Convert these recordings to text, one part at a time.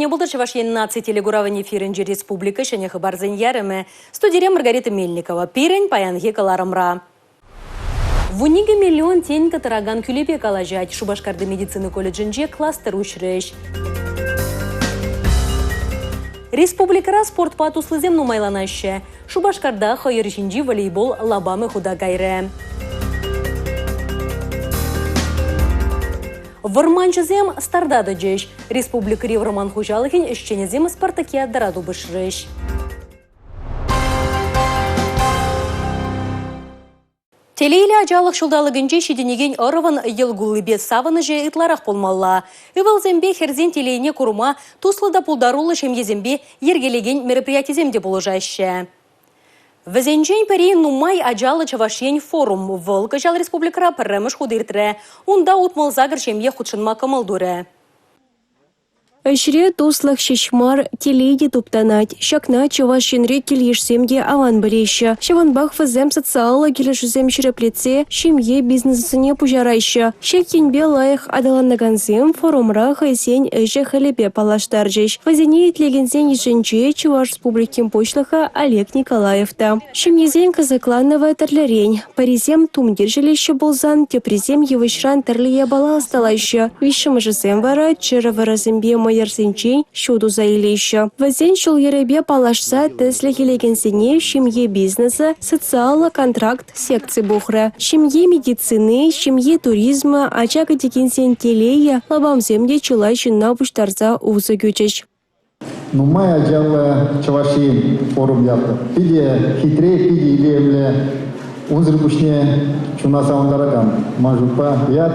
Кӗркунне пултӑр Чӑваш Ен наци телекуравӗн эфирӗнче республика ҫӗнӗ хыпарсен ярӑмӗ. Студире Маргарита Мельникова. Пирӗн паянхи кӑларӑмра. Вуникӗ миллион тенкӗ тӑракан кӳлепе калаҫать. Шупашкарти медицина колледжӗнче кластер уҫрӗҫ. Республикӑра спортпа туслисем нумайланаҫҫӗ. Шупашкарта хӑйӑр ҫинчи волейбол лапамӗ хута кайрӗ. Вӑрманҫӑсем старта тӑчӗҫ. Республикӑри вӑрман хуҫалӑхӗн ӗҫченӗсем спартакиадӑра тупӑшрӗҫ. Телейлӗ ачалӑх ҫулталӑкӗнче ҫитӗнекен ӑрӑвӑн йӑл куллипе савӑнӑҫӗ ытларах пулмалла. Ывӑлсемпе хӗрсен телейне курма туслӑ та пултаруллӑ ҫемьесемпе йӗркелекен мероприятисем те пулӑшаҫҫӗ. Вӗсенчен пӗри нумай ачаллӑ Чӑваш Ен форум. Вӑл кӑҫал республикӑра пӗрремӗш хут иртрӗ. Унта 68 ҫемье хутшӑнма кӑмӑл турӗ. Ӗҫре туслӑх ҫеҫ мар, телей те туптанать. Ҫакна Чӑваш Енри кил-йышсем те аван пӗлеҫҫӗ. Ҫавӑнпах вӗсем социаллӑ килӗшӳсем ҫирӗплетсе ҫемье бизнесӗсене пуҫараҫҫӗ. Ҫак енпе лайӑх аталанакансем форумра хӑйсен ӗҫӗ-хӗлӗпе паллаштарчӗҫ. Вӗсене итлекенсен йышӗнче Чӑваш Республикин Пуҫлӑхӗ Олег Николаев та. Ҫемьесен кӑсӑкланӑвӗ тӗрлӗрен. Пӗрисем тумтир ҫӗлеҫҫӗ пулсан, теприсем йывӑҫран тӗрлӗ япала ӑсталаҫҫӗ. Виҫҫӗмӗшӗсем вара чӗрӗ вӑрӑсемпе мӑйӑрсенчен ҫу туса илеҫҫӗ. Вӗсен ҫул-йӗрӗпе паллашса тӗслӗх илекенсене ҫемье бизнесӗ, социаллӑ контракт секци пухрӗ. Ҫемье медицини, ҫемье туризмӗ, ача кӗтекенсен телейӗ лапамсем те чылай ҫынна пуҫтарса усӑ кӳчӗҫ. Нумай ачаллӑ Чӑваш Ен форум ятлӑ. Питӗ хитре, питӗ илемлӗ. Унсӑр пуҫне чуна савӑнтаракан ман шутпа ят.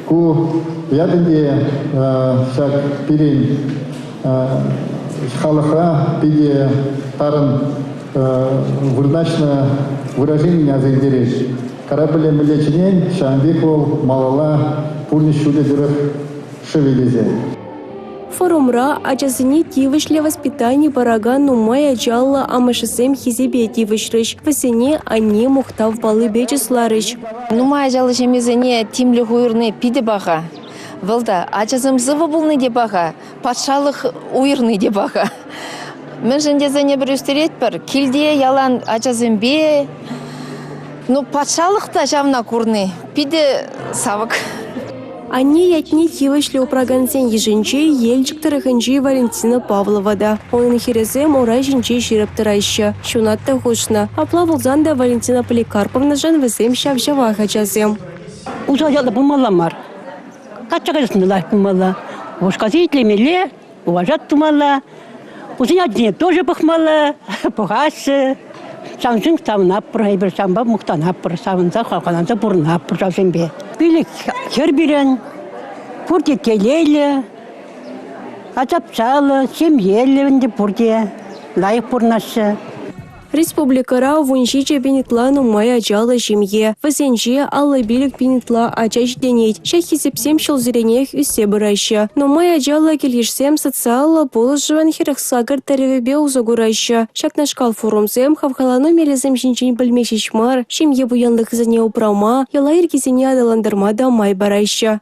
Ку ят ӗнтӗ ҫак пирӗн халӑхра питӗ тарӑн вырнаҫнӑ выраженине аса илтерет. Корабле мӗнле чӗнен, ҫавӑн пек вӑл малалла пурнӑҫ ҫулӗ тӑрӑх шӑвӗ тесе. Форумра ачасене тивӗҫлӗ воспитани паракан нумай ачаллӑ амӑшӗсем хисепе тивӗҫрӗҫ. Вӗсене анне мухтав паллипе чысларӗҫ. Нумай ачаллӑ ҫемьесене тимлӗх уйӑрни питӗ паха. Вӑл та ачасем сывӑ пулни те паха, патшалӑх уйӑрни те паха. Мӗншӗн тесен эпир ӳстеретпӗр, килте ялан ачасемпе, ну, патшалӑх та ҫавна курни питӗ савӑк. Анне ятне тивӗҫлӗ упракансен йышӗнче Елчӗк тӑрӑхӗнчи Валентина Павлова та. Унӑн хӗрӗсем ура ҫинче ҫирӗп тӑраҫҫӗ, ҫунат та хушнӑ. Апла пулсан та Валентина Поликарповнӑшӑн вӗсем ҫав-ҫавах ачасем. Усал ятлӑ пулмалла мар. Качча каясси лайӑх пулмалла. Упӑшкасен итлемелле, уважать тумалла. Вӗсен ачисене тоже пӑхмалла, пӑхаҫҫӗ. Ҫавӑншӑн савӑнатпӑр эпир, ҫавӑнпа мухтанатпӑр, савӑнса, хавхаланса пурӑнатпӑр ҫавсемпе. Пилӗк хӗр пирӗн, пурте телейлӗ, ачапчаллӑ, ҫемьеллӗ ӗнтӗ пурте, лайӑх пурӑнаҫҫӗ. Республикӑра 17 пин ытла нумай ачаллӑ ҫемье. Вӗсенче 55 пин ытла ача ҫитӗнет. Ҫак хисепсем ҫулсеренех ӳссе пыраҫҫӗ. Нумай ачаллӑ кил-йышсем социаллӑ пулӑшӑвӑн 48 тӗллевӗпе усӑ кураҫҫӗ. Ҫакнашкал форумсем хавхалану мелӗсем ҫинчен пӗлме ҫеҫ мар, ҫемье пуянлӑхӗсене упрама, йӑла-йӗркесене аталантарма та май параҫҫӗ.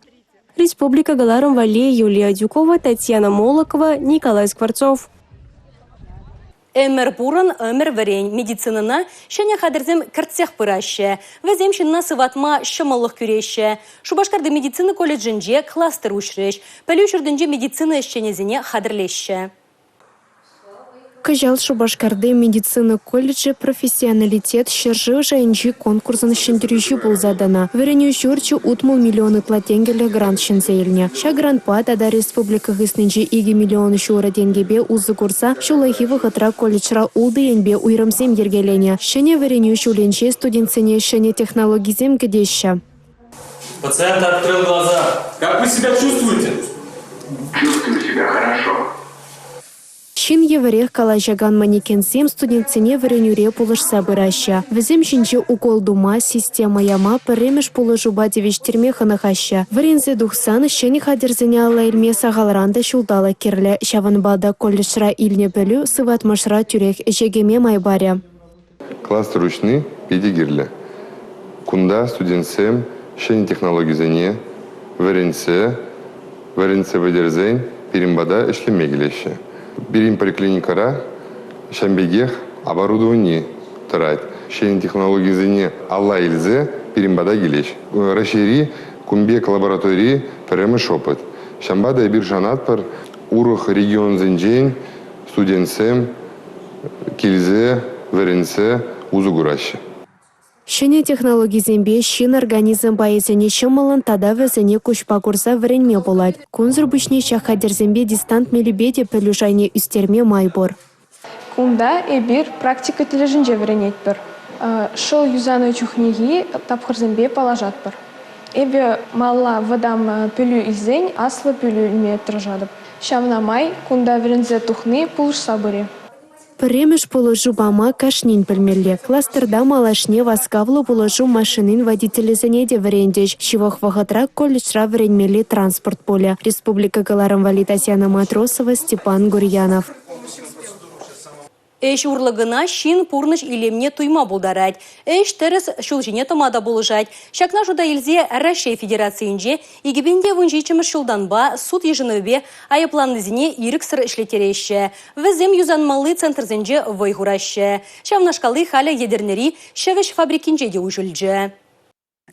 Республика кӑларӑм валли Юлия Адюкова, Татьяна Молокова, Николай Скворцов. Ӗмӗр пурӑн, ӗмӗр вӗрен. Медицинӑна ҫӗнӗ хатӗрсем кӗртсех пыраҫҫӗ. Вӗсем ҫынна сыватма ҫӑмӑллӑх кӳреҫҫӗ. Шупашкарти медицина колледжӗнче кластер уҫрӗҫ. Пӗлӳ ҫуртӗнче медицина ӗҫченӗсене хатӗрлеҫҫӗ. Кӑҫал Шупашкарти медицина колледжӗ «Профессионалитет» ҫӗршыв шайӗнчи конкурсӑн ҫӗнтерӳҫи пулса тӑнӑ. Вӗренӳ ҫурчӗ 60 миллион ытла тенкӗлӗх грант ҫӗнсе илнӗ. Ҫак грантпа тата республика хыснинчи 2 миллион ҫурӑ тенкӗпе усӑ курса ҫуллахи вӑхӑтра колледжра ултӑ енпе уйрӑмсем йӗркеленӗ. Ҫӗнӗ вӗренӳ ҫулӗнче студентсене ҫӗнӗ технологисем кӗтеҫҫӗ. Пациент открыл глаза. Как вы себя чувствуете? Чувствую себя хорошо. Ҫын евӗрех калаҫакан манекенсем студентсене вӗренӳре пулӑшса пыраҫҫӗ. Вӗсем ҫинче укол тума, система яма, пӗрремӗш пулӑшупа тивӗҫтерме хӑнӑхаҫҫӗ. Вӗренсе тухсан ҫӗнӗ хатӗрсене алла илме сахалран та ҫулталӑк кирлӗ. Ҫавӑнпа та колледжра илнӗ пӗлӳ сыватмӑшра тӳрех ӗҫе кӗме май парӗ. Кластер уҫни питӗ кирлӗ. Кунта студентсем ҫӗнӗ технологисене вӗренсе, вӗренсе пӗтерсен. пирӗн пата ӗҫлеме килеҫҫӗ. Пирӗн поликлиникӑра ҫавӑн пекех оборудовани тӑрать. Ҫӗнӗ технологисене алла илсе пирӗн пата килеҫ. Раҫҫейри кун пек лабораторири пӗрремӗш опыт. Ҫавӑнпа та эпир шанатпӑр, урӑх регионсенчен студентсем килсе вӗренсе усӑ кураҫҫӗ. Ҫӗнӗ технологисемпе ҫын организм пайӗсене ҫӑмӑллӑн тата вӗсене куҫпа курса вӗренме пулать. Кунсӑр пуҫне ҫак хатӗрсемпе дистант мелӗпе те пӗлӳ шайне ӳстерме май пур. Кунта эпир практика тӗлӗшӗнче вӗренетпӗр. Шӑл юсанӑ чухнехи тапхӑрсемпе паллашатпӑр. Эпӗ малалла вӑтам пӗлӳ илсен аслӑ пӗлӳ илме тӑрӑшатӑп. Ҫавна май кунта вӗренсе тухни пулӑшса пырӗ. Пӗрремӗш пулӑшу пама кашнин пӗлмелле. Кластерта малашне васкавлӑ пулӑшу машинин водителӗсене те вӗрентӗҫ. Ҫывӑх вӑхӑтра колледжра вӗренмелли транспорт пулӗ. Республика кӑларӑм валли Татьяна Матросова, Степан Гурьянов. Ӗҫ урлӑ кӑна ҫын пурнӑҫ илемне туйма пултарать. Ӗҫ тӗрӗс ҫул ҫине тӑма та пулӑшать. Ҫакна шута илсе Раҫҫей Федерацийӗнче 2017-мӗш ҫултанпа суд йышӑнӑвӗпе айӑпланнисене ирӗксӗр ӗҫлеттереҫҫӗ. Вӗсем юсанмалли центрсенче вӑй хураҫҫӗ. Ҫавнашкалли халӗ Етӗрнери ҫӗвӗҫ фабрикинче те уҫӑлчӗ.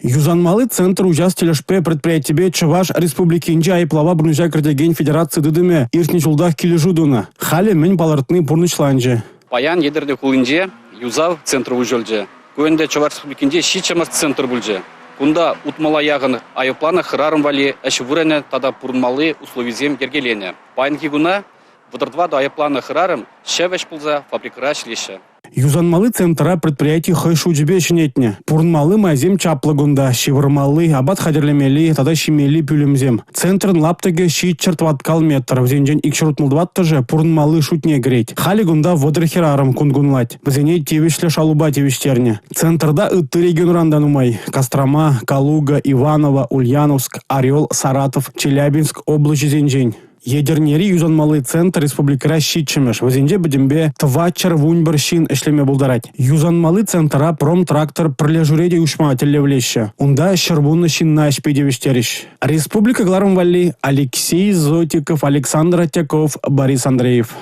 Юсанмалли центр уҫас тӗлӗшпе предприятипе Чӑваш Республикинчи айӑплава пурнӑҫа кӗртекен федераци тытӑмӗ иртнӗ ҫултах килӗшӳ тунӑ. Халӗ мӗн палӑртни пурнӑҫланчӗ. Паян Етӗрне хулинче юсав центрӗ уҫӑлчӗ. Ку ӗнтӗ Чӑваш Республикинче ҫиччӗмӗш центр пулчӗ. Кунта утмӑла яхӑн айӑпланӑ хӗрарӑм валли ӗҫ вырӑнӗ тата пурӑнмалли условисем йӗркеленӗ. Паянхи куна 34 айӑпланӑ хӗрарӑм ҫӗвӗҫ пулса фабрикӑра ӗҫлеҫҫӗ. Юсанмалли центра предприяти хӑй шучӗпе ҫӗнетнӗ. Пурӑнмалли майсем чаплӑ кунта, ҫывӑрмалли, апат хатӗрлемелли тата ҫимелли пӳлӗмсем. Центрӑн лаптӑкӗ 700 тӑваткал метр, вӗсенчен 264-шӗ пурӑнмалли шутне кӗрет. Халӗ кунта 30 хӗрарӑм кун кунлать. Вӗсене тивӗҫлӗ шалупа тивӗҫтернӗ. Центрта ытти регионран та нумай. Кострома, Калуга, Иваново, Ульяновск, Орел, Саратов, Челябинск облаҫӗсенчен. Етӗрнери юсанмалли центр республикӑра ҫиччӗмӗш, вӗсенче пӗтӗмпе 411 ҫын ӗҫлеме пултарать. Юсанмалли центра «Промтрактор» пӗрлешӳре те уҫма тӗллевлеҫҫӗ. Унта 110 ҫынна ӗҫпе тивӗҫтерӗҫ. Республика кӑларӑм валли Алексей Зотиков, Александр Отяков, Борис Андреев.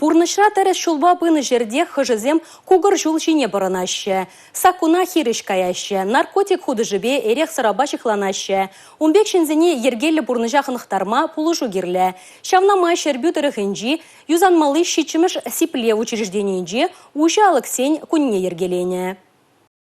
Пурнӑҫра тӗрӗс ҫулпа пынӑ ҫӗртех хӑшӗсем кукӑр ҫул ҫине пӑрӑнаҫҫӗ. Саккуна хирӗҫ каяҫҫӗ, наркотик хутӑшӗпе эрех-сӑрапа ҫыхланаҫҫӗ. Ун пек ҫынсене йӗркеллӗ пурнӑҫа хӑнӑхтарма пулӑшу кирлӗ. Ҫавна май Ҫӗрпӳ тӑрӑхӗнчи юсанмалли ҫиччӗмӗш сиплев учрежденийӗнче уҫӑ алӑксен кунне йӗркеленӗ.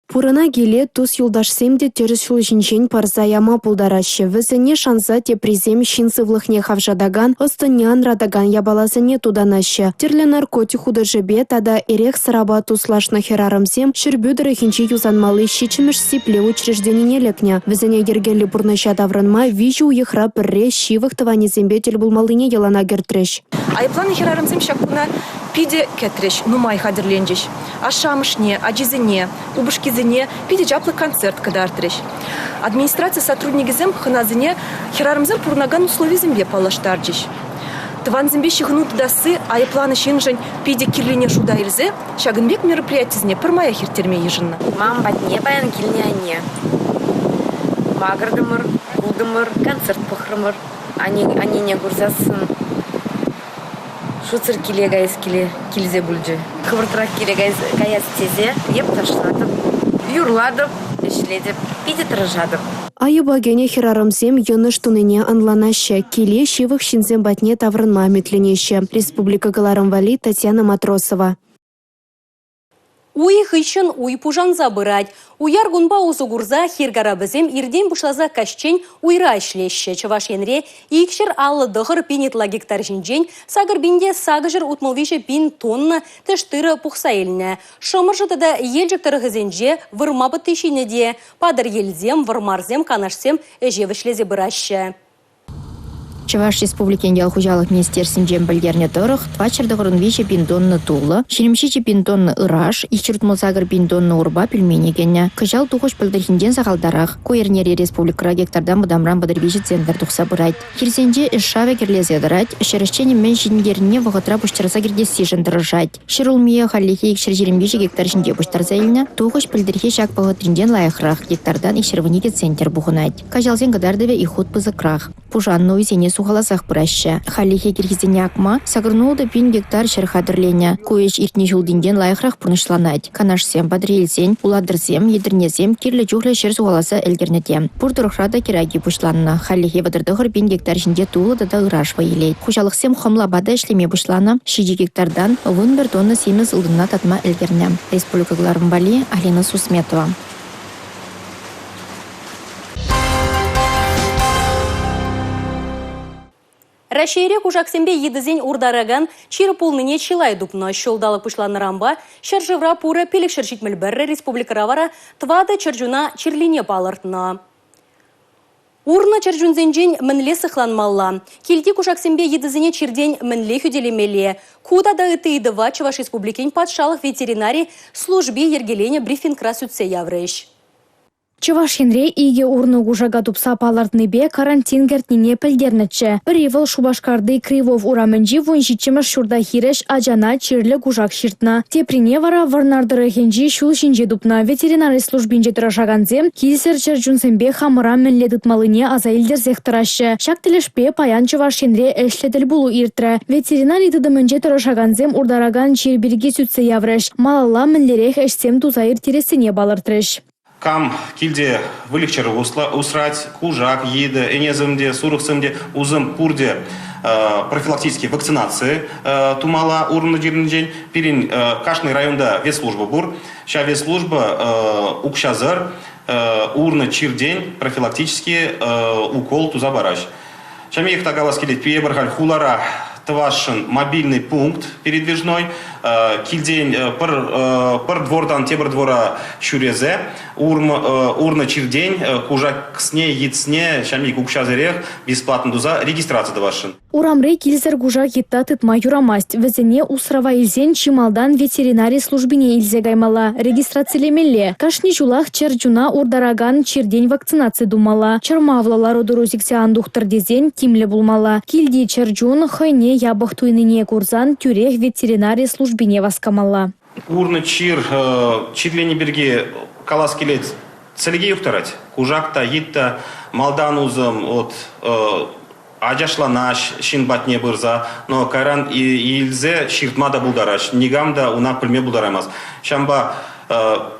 Пурӑна киле тус-юлташсем те тӗрӗс ҫул ҫинчен пӑрса яма пултараҫҫӗ. Вӗсене шанса теприсем ҫын сывлӑхне хавшатакан, ӑс-тӑнне анратакан япаласене тутанаҫҫӗ. Тӗрлӗ наркотик хутӑшӗпе тата эрех-сӑрапа туслашнӑ хӗрарӑмсем Ҫӗрпӳ тӑрӑхӗнчи юсанмалли ҫиччӗмӗш сиплев учрежденине лекнӗ. Вӗсене йӗркеллӗ пурнӑҫа таврӑнма виҫӗ уйӑхра пӗрре ҫывӑх тӑванӗсемпе тӗл пулмаллине йӑлана кӗртрӗҫ. Айӑпланӑ хӗрарӑмсем ҫак куна питӗ кӗтрӗҫ, нумай хатӗрленчӗҫ. Ашшӗ-амӑшне, ачисене, упӑшкисене питӗ чаплӑ концерт кӑтартрӗҫ. Администраци сотрудникӗсем хӑнасене хӗрарӑмсем пурӑнакан условисемпе паллаштарчӗҫ. Тӑвансемпе ҫыхӑну тытасси айӑпланӑ ҫыншӑн питӗ кирлине шута илсе ҫакӑн пек мероприятисене пӗрмаях ирттерме йышӑннӑ. Мам патне паян килнӗ анне. Макӑртӑмӑр, култӑмӑр, концерт пӑхрӑмӑр. Аннене курсассӑн Шутсӑр киле каяс киле килсе пулчӗ. Хӑвӑртрах киле каяс тесе эп ташлатӑп, юрлатӑп, ӗҫлетӗп, питӗ тӑрӑшатӑп. Айӑпа кӗнӗ хӗрарӑмсем йӑнӑш тунине ӑнланаҫҫӗ, киле ҫывӑх ҫынсем патне таврӑнма ӗмӗтленеҫҫӗ. Республика кӑларӑм валли Татьяна Матросова. Уй хыҫҫӑн уй пушанса пырать. Уяр кунпа усӑ курса хир карапӗсем иртен пуҫласа каҫчен уйра ӗҫлеҫҫӗ. Чӑваш Енре 259 пин ытла гектар ҫинчен 8 пин те 863 пин тонна тӗш тырӑ пухса илнӗ. Шӑмӑршӑ тата Елчӗк тӑрӑхӗсенче вырма пӑтти ҫинӗ те. Патӑрьелсем, Вӑрмарсем, Канашсем ӗҫе вӗҫлесе пыраҫҫӗ. Чӑваш Республикин ял хуҫалӑх министерствинчен пӗлтернӗ тӑрӑх, 493 пин тонна тулӑ, 27 пин тонна ыраш, 268 пин тонна урпа пӳлмене кӗнӗ. Кӑҫал тухӑҫ пӗлтӗрхинчен сахалтарах. Ку эрнере республикӑра гектартан вӑтамран 33 центнер тухса пырать. Хирсенче ӗҫ шавӗ кӗрлесе тӑрать, ҫӗр ӗҫченӗ мӗн ҫитӗнтернине вӑхӑтра пуҫтарса кӗртессишӗн тӑрӑшать. Ҫӗрулмие хальлӗхе 223 гектар ҫинче пуҫтарса илнӗ. Тухӑҫ пӗлтӗрхи ҫак вӑхӑтринчен лайӑхрах, гектартан 212 центнер пухӑнать. Каҫалсен кӑтартӑвӗ ик хут пысӑкрах. Пушаннӑ уйсене сухаласах пыраҫҫӗ. Хальлӗхе кӗрхисене акма 86 пин гектар ҫӗр хатӗрленӗ. Ку ӗҫ иртнӗ ҫултинчен лайӑхрах пурнӑҫланать. Канашсем, Патӑрьелсен, Улатӑрсем, Етӗрнесем кирлӗ чухлӗ ҫӗр сухаласа ӗлкӗрнӗ те. Пур тӑрӑхра та кӗраки пуҫланнӑ. Хальлӗхе 39 пин гектар ҫинче тулӑ тата ыраш вӑй илет. Хуҫалӑхсем хӑмлапа та ӗҫлеме пуҫланӑ. 7 гектартан 11 тонна симӗс ылтӑнна татма ӗлкӗрнӗ. Республика кӑларӑм валли Алина Сусметова. Раҫҫейре кушаксемпе йытӑсен уртаракан чир пулнине чылай тупнӑ. Ҫулталӑк пуҫланнӑранпа ҫӗршывра пурӗ 571, республикӑра вара тӑватӑ чӗрчуна чирлине палӑртнӑ. Урнӑ чӗрчунсенчен мӗнле сыхланмалла? Килти кушаксемпе йытӑсене чиртен мӗнле хӳтӗлемелле? Ку тата ытти ыйтӑва Чӑваш Республикин патшалӑх ветеринари служби йӗркеленӗ брифингра сӳтсе яврӗҫ. Чӑваш Енре икӗ урнӑ кушака тупса палӑртнипе карантин кӗртнине пӗлтернӗччӗ. Пӗри вӑл Шупашкарти Кривов урамӗнчи 17-мӗш ҫурта хирӗҫ ачана чирлӗ кушак ҫыртнӑ. Теприне вара Вӑрнар тӑрӑхӗнчи ҫул ҫинче тупнӑ. Ветеринари службинче тӑрӑшакансем килсӗр чӗр чунсемпе хамӑра мӗнле тытмаллине аса илтерсех тӑраҫҫӗ. Ҫак тӗлӗшпе паян Чӑваш Енре ӗҫлӗ тӗл пулу иртрӗ. Ветеринари тытӑмӗнче тӑрӑшакансем уртаракан чир пирки сӳтсе яврӗҫ, малалла мӗнлерех ӗҫсем туса ирттерессине палӑртрӗҫ. Кам килте выльӑх-чӗрлӗх усрать, кушак, йытӑ, ӗнесем те, сурӑхсем те, усем пурте профилактический вакцинаци тумалла урнӑ чирӗнчен. Пирӗн кашни районта ветслужба пур. Ҫав ветслужба укҫасӑр урнӑ чиртен профилактический укол туса параҫ. Ҫамиех та калас килет, эпир халь хулара тӑвасшӑн мобильный пункт передвижной. Килтен пӗр, пӗр двортан тепӗр двора ҫӳресе урнӑ чиртен кушаксне, йытсне ҫамик укҫасӑрех бесплатно туса регистраци тӑвасшӑн. Урамри килсӗр кушак йытта тытма юрамасть. Вӗсене усрава илсен чи малтан ветеринари службине илсе каймалла, регистрацилемелле. Кашни ҫулах чӗр чуна уртаракан чиртен вакцинаци тумалла. Чӑрмавлӑ лару-тӑру сиксе ан тухтӑр тесен тимлӗ пулмалла. Килти чӗр чун хӑйне япӑх туйнине курсан тӳрех ветеринари службине васкамалла. Урнӑ чир чирлени пирки калас килет, сӗлеке юхтарать. Кушак та, йыт та малтан усӑм вот ачашланаҫ ҫын патне пырса, но кайран илсе ҫыртма та пултараҫ. Никам та уна пӗлме пултараймасть. Ҫавӑнпа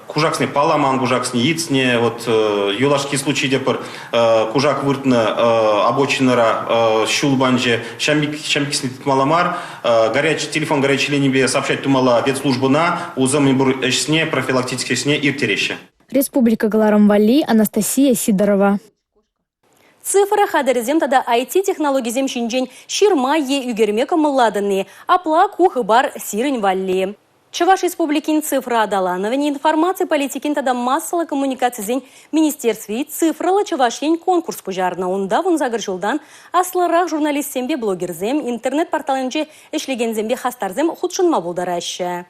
кушаксене палламан кушаксене, йытсене, вот юлашки случай те пӗр кушак выртнӑ обочинӑра ҫул панче, ҫампиксене тытмалла мар, горячий телефон горячей линипе сообщать тумалла ветслужбӑна, усӑ мӗнпур ӗҫсене, профилактический ӗҫсене ирттереҫҫӗ. Республика кӑларӑм валли Анастасия Сидорова. Цифра хатӗрӗсем тата IT-технологисем ҫинчен ҫырма е ӳкерме кӑмӑллатӑн-и? Апла ку хыпар сирӗн валли. Чӑваш Республикин цифра аталанӑвӗн, информаци политикин тата массӑллӑ коммуникацисен министерстви Цифрӑллӑ Чӑваш Ен конкурс пуҫарнӑ. Унта 18 ҫултан аслӑрах журналистсемпе блогерсем, интернет-порталӗнче ӗҫлекенсемпе хастарсем хутшӑнма пултараҫҫӗ.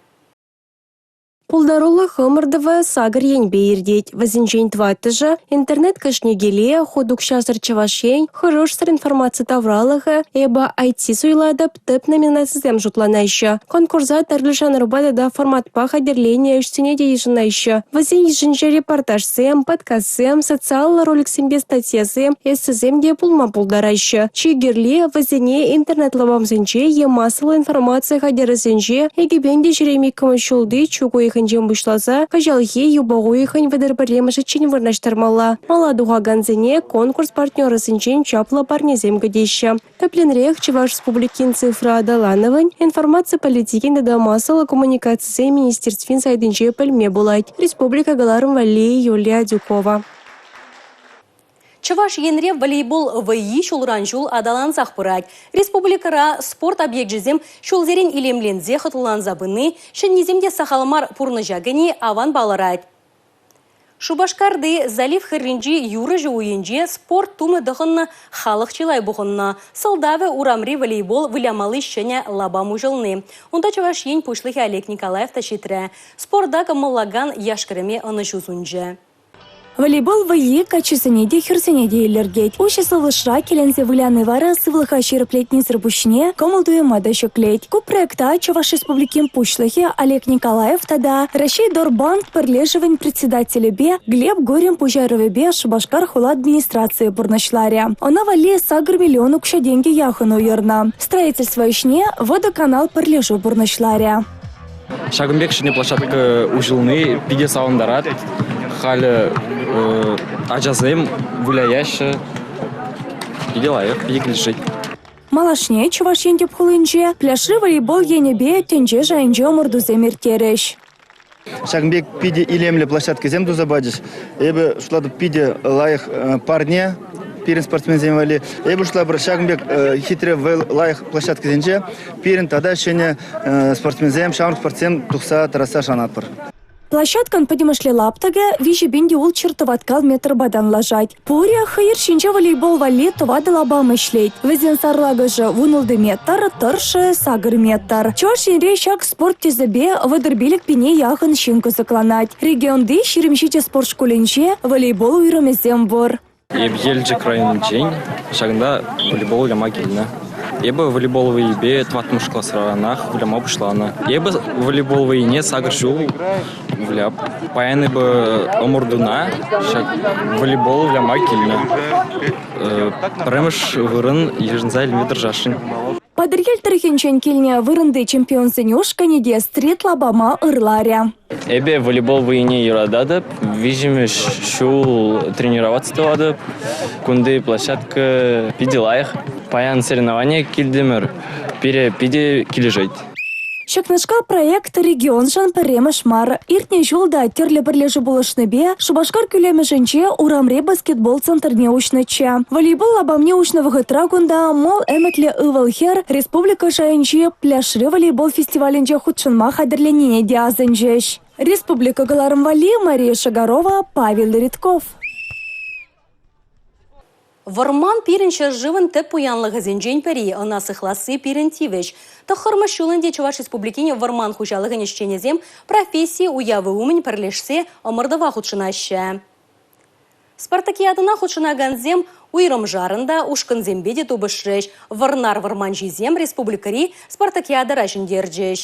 Пултарулӑх ӑмӑртӑвӗ сакӑр енпе иртет. Вӗсенчен тӑваттӑшӗ интернет кӗшне киле, хут укҫасӑр Чӑваш Ен, хӑрушсӑр информаци тавралӑхӗ, эпӗ IT суйлатӑп тӗп номинацисем шутланаҫҫӗ. Конкурса тӗрлӗ жанрпа тата форматпа хатӗрленӗ ӗҫсене те йышӑнаҫҫӗ. Вӗсен йышӗнче репортажсем, подкастсем, социаллӑ роликсемпе статьясем, эссесем те пулма пултараҫҫӗ. Чи кирли – вӗсене интернет-лапамсенче е массӑллӑ информаци хатӗрӗсенче 2022 ҫулти чӳк уйӑхӗнчен пуҫласа кӑҫалхи юпа уйӑхӗн 31-мӗшӗччен вырнаҫтармалла. Мала тухакансене конкурс партнерӗсенчен чаплӑ парнесем кӗтеҫҫӗ. Тӗплӗнрех Чӑваш Республикин цифра аталанӑвӗн, информаци политикин тата массӑллӑ коммуникацисен министерствин сайтӗнче пӗлме пулать. Республика кӑларӑм валли Юлия Адюкова. Чӑваш Енре волейбол вӑййи ҫулран-ҫул аталансах пырать. Республикӑра спорт объекчӗсем ҫулсерен илемленсе хӑтланса пыни, ҫӗннисем те сахал мар пурнӑҫа кӗни аван палӑрать. Шупашкарти залив хӗрринчи юрӑҫӑ уйӗнче спорт тумӗ тӑхӑннӑ халӑх чылай пухӑннӑ. Сӑлтавӗ урамри волейбол вылямалли ҫӗнӗ лапам уҫӑлни. Унта Чӑваш Ен Пуҫлӑхӗ Олег Николаев та ҫитрӗ. Спорта кӑмӑллакан яш-кӗрӗме ӑнӑҫу сунчӗ. Волейбол вӑййи каччӑсене те, хӗрсене те илӗртет. Уҫӑ сывлӑшра киленсе выляни вара сывлӑха ҫирӗплетнисӗр пуҫне кӑмӑл-туйӑма та ҫӗклет. Ку проекта Чӑваш Республикин Пуҫлӑхӗ Олег Николаев тата Раҫҫей Дорбанк пӗрлешӗвӗн председателӗпе Глеб Горин пуҫарӑвӗпе Шупашкар хула администрацийӗ пурнӑҫларӗ. Ӑна валли 8 миллион укҫа-тенкӗ яхӑн уйӑрнӑ. Строительство ӗҫне «Водоканал» пӗрлешӳ пурнӑҫларӗ. Ҫакӑн пек ҫӗнӗ площадка уҫӑлни питӗ савӑнтарать. Халӗ ачасем выляяҫҫӗ. Питӗ лайӑх, питӗ килӗшет. Малашне Чӑваш Ен тӗп хулинче пляжри волейбол енӗпе тӗнче шайӗнчи ӑмӑртусем ирттерӗҫ. Ҫакӑн пек питӗ илемлӗ площадкӑсем туса пачӗҫ. Эпӗ шутлатӑп, питӗ лайӑх парне пирӗн спортсменсем валли. Эпӗ шутлатӑп, ҫакӑн пек хитре лайӑх площадкӑсенче пирӗн тата ҫӗнӗ спортсменсем, ҫамрӑк спортсем тухса тӑрасса шанатпӑр. Площадкӑн пӗтӗмӗшле лаптӑкӗ 3600 тӑваткал метрпа танлашать. Пурӗ хӑйӑр ҫинче волейбол валли тӑватӑ лапам ӗҫлет. Вӗсен сарлакӑшӗ 16 метр, тӑршшӗ 8 метр. Чӑваш Енре ҫак спорт тӗсӗпе 35 пине яхӑн ҫын кӑсӑкланать. Регионти 27 спорт шкулӗнче волейбол уйрӑмӗсем пур. Эп Елчӗк районӗнчен ҫакӑнта волейбол выляма килнӗ. Эпӗ волейбол вӑййипе тӑваттӑмӗш класранах выляма пуҫланӑ. Эпӗ волейбол вӑййине сакӑр ҫул выляп. Паян эпӗ ӑмӑртуна ҫак волейбол выляма килнӗ. Пӗрремӗш вырӑн йышӑнса илме тӑрӑшасшӑн. Патӑрьел тӑрӑхӗнчен килнӗ вырӑнти чемпионсен ушкӑнӗ те стрит лапама ырларӗ. Эпӗ волейбол вӑййине юрататӑп. Виҫҫӗмӗш ҫул тренироваться тӑватӑп. Кунти площадка питӗ лайӑх. Паян соревнование килтӗмӗр. Пире питӗ килӗшет. Ҫакнашкал проект регионшӑн пӗрремӗш мар. Иртнӗ ҫул та тӗрлӗ пӗрлешӳ пулӑшнипе Шупашкар кӳлемӗшӗнче урамри баскетбол центрне уҫнӑччӗ. Волейбол лапамне уҫнӑ вӑхӑтра кунта мал ӗмӗтлӗ ывӑл-хӗр республика шайӗнчи пляжри волейбол фестивалӗнче хутшӑнма хатӗрленнине те асӑнчӗҫ. Республика кӑларӑм валли Мария Шагарова, Павел Редков. Вӑрман пирӗн ҫӗршывӑн тӗп пуянлӑхӗсенчен пӗри. Ӑна сыхласси пирӗн тивӗҫ. Тӑххӑрмӗш ҫул ӗнтӗ Чӑваш Республикин вӑрман хуҫалӑхӗн ӗҫченӗсем професси уявӗ умӗн пӗрлешсе ӑмӑртӑва хутшӑнаҫҫӗ. Спартакиадӑна хутшӑнакансем уйрӑмшарӑн та, ушкӑнсемпе те тупӑшрӗҫ. Вӑрнар вӑрманҫисем республикӑри спартакиадӑра ҫӗнтерчӗҫ.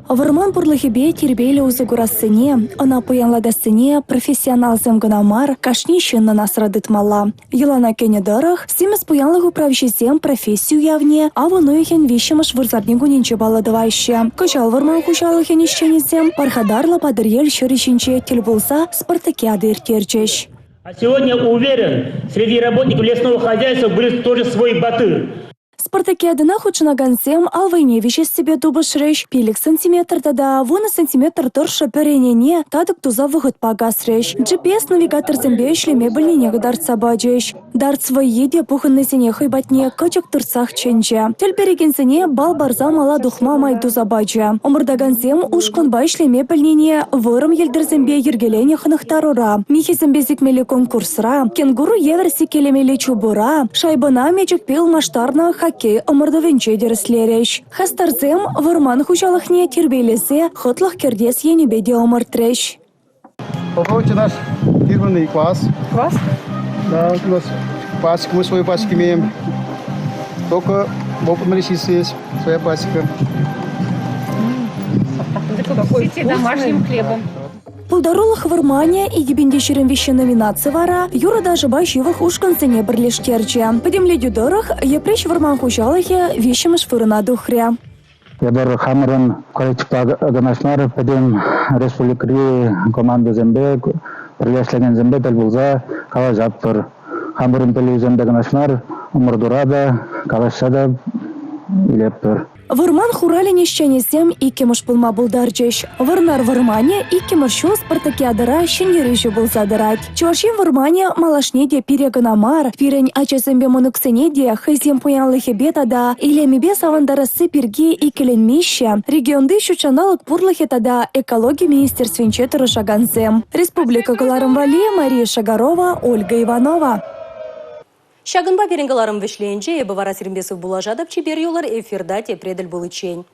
Вӑрман пурлӑхӗпе тирпейлӗ усӑ курассине, ӑна пуянлатассине профессионалсем кӑна мар, кашни ҫыннӑн асра тытмалла. Йӑлана кӗнӗ тӑрӑх, симӗс пуянлӑх управҫисем професси уявне авӑн уйӑхӗн виҫҫӗмӗш вырсарни кунӗнче паллӑ тӑваҫҫӗ. Кӑҫал вӑрман хуҫалӑхӗн ӗҫченӗсем пархатарлӑ Патӑрьел ҫӗрӗ ҫинче тӗл пулса спартакиада ирттерчӗҫ. А сегодня, уверен, среди работников лесного хозяйства будет тоже свой батыр. Спартакиадӑна хутшӑнакансем ал вӑйне виҫессипе тупӑшрӗҫ, 5 сантиметр тата 10 сантиметр тӑршшӗ пӗренене татӑк туса вӑхӑтпа касрӗҫ, GPS-навигаторсемпе ӗҫлеме пӗлнине кӑтартса пачӗҫ. Дартс вӑййи те пухӑннисене хӑй патне кӑчӑк туртсах чӗнчӗ. Тӗл перекенсене балл парса мала тухма май туса пачӗ. Ӑмӑртакансем ушкӑнпа ӗҫлеме пӗлнине вӑрӑм йӗлтӗрсемпе йӗркеленӗ хӑнӑхтарура, михӗсемпе сикмелли конкурсра, кенгуру евӗр сиккелемелли чупура, шайбӑна мечӗкпе ылмаштарнӑ хоккей ӑмӑртӑвӗнче тӗрӗслерӗҫ. Хастарсем вӑрман хуҫалӑхне тирпейлесе хӑтлӑх кӗртес енӗпе те ӑмӑртрӗҫ. Попробуйте наш фирменный квас. Квас? Да, у нас пасеку, мы свою пасеку имеем. Только в опытном лесице есть своя пасека. Все домашним хлебом. Пултарулӑх вӑрманӗ 2023 номинаци вара юрӑ-ташӑпа ҫывӑх ушкӑнсене пӗрлештерчӗ. Пӗтӗмлетӳ тӑрӑх, Йӗпреҫ вӑрман хуҫалӑхӗ виҫҫӗмӗш вырӑна тухрӗ. Эпир хамӑрӑн коллективпа кӑна мар, пӗтӗм республикӑри командӑсемпе, пӗрле ӗҫлекенсемпе тӗл пулса калаҫатпӑр. Хамӑрӑн пӗлӳсемпе кӑна мар, ӑмӑртура та, калаҫса та илетпӗр. Вӑрман хуралӗн ӗҫченӗсем иккӗмӗш пулма пултарчӗҫ. Вӑрнар вӑрманӗ иккӗмӗш ҫул спартакиадӑра ҫӗнтерӳҫӗ пулса тӑрать. Чӑваш Ен вӑрманӗ малашне те пире кӑна мар, пирӗн ачасемпе мӑнуксене те хӑйсен пуянлӑхӗпе тата илемӗпе савӑнтарасси пирки иккӗленмеҫҫӗ регионти ҫут ҫанталӑк пурлӑхӗ тата экологи министерствинче тӑрӑшакансем. Республика кӑларӑм валли Мария Шагарова, Ольга Иванова. Ҫакӑнпа пирӗн кӑларӑм вӗҫленчӗ. Эпӗ вара сирӗнпе сывпуллашатӑп. Чипер юлӑр, эфирта тепре тӗл пуличчен.